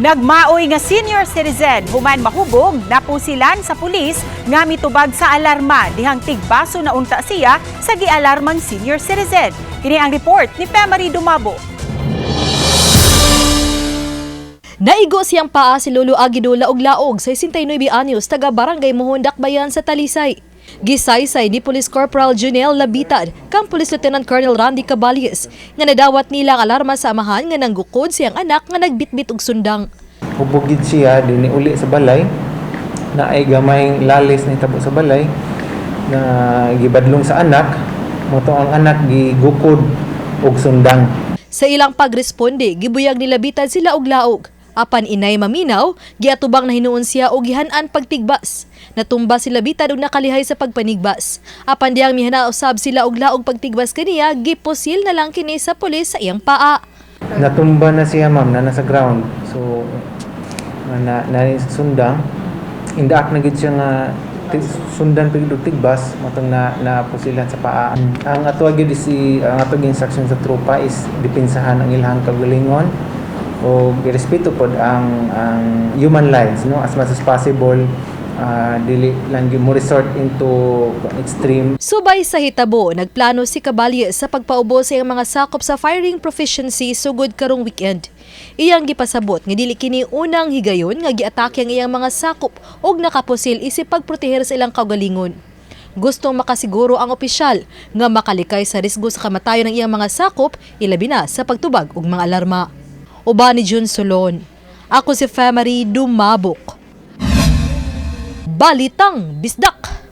Nagmaoy nga senior citizen human mahubog, napusilan sa pulis nga mitubag sa alarma dihang tigbaso na unta siya sa gialarmang senior citizen. Kini ang report ni Pemary Dumabo. Naigo siyang paa si Lolo Aguido Laog-Laog, 69 anyos, taga Barangay Mohon, Dakbayan sa Talisay. Gisaysay ni Police Corporal Junel Labitad kang Police Lieutenant Colonel Randy Caballes nga nadawat nila ang alarma sa amahan nga nanggukod siyang anak nga nagbitbit og sundang. Hubog gid siya din uli sa balay na ay gamay lalis na itabo sa balay na gibadlong sa anak mao to ang anak gigukod og sundang. Sa ilang pagresponde, gibuyag ni Labitad sila og laog. Apan inay maminaw, giatubang na hinuon siya og gihan-an pagtigbas. Natumba si Labitad og nakalihay sa pagpanigbas. Apan diyang mihana usab sila og laog pagtigbas kaniya, gipusil na lang kini sa pulis sa iyang paa. Natumba na siya, ma'am, na nasa ground, so na, na sundang indaak na gid siya nga sundan pag og tigbas mao tong na napusilan sa paa. Ang ato gyud is ang ato instruction sa tropa is depensahan ang ilahang kagalingon o irespeto pod ang human lives, no, as much as possible, dili lang gyud mo resort into extreme. Subay sa hitabo, nagplano si Caballes sa pagpaubo sa iyang mga sakop sa firing proficiency sugod karong weekend. Iyang gipasabot nga dili kini unang higayon nga giatake ang iyang mga sakop og nakapusil isip pagproteher sa ilang kaugalingon. Gustong makasiguro ang opisyal nga makalikay sa risgo sa kamatayon ng iyang mga sakop, ilabi na sa pagtubag og mga alarma. Uban ni Jun Solon. Ako si Femary Dumabok. Balitang Bisdak!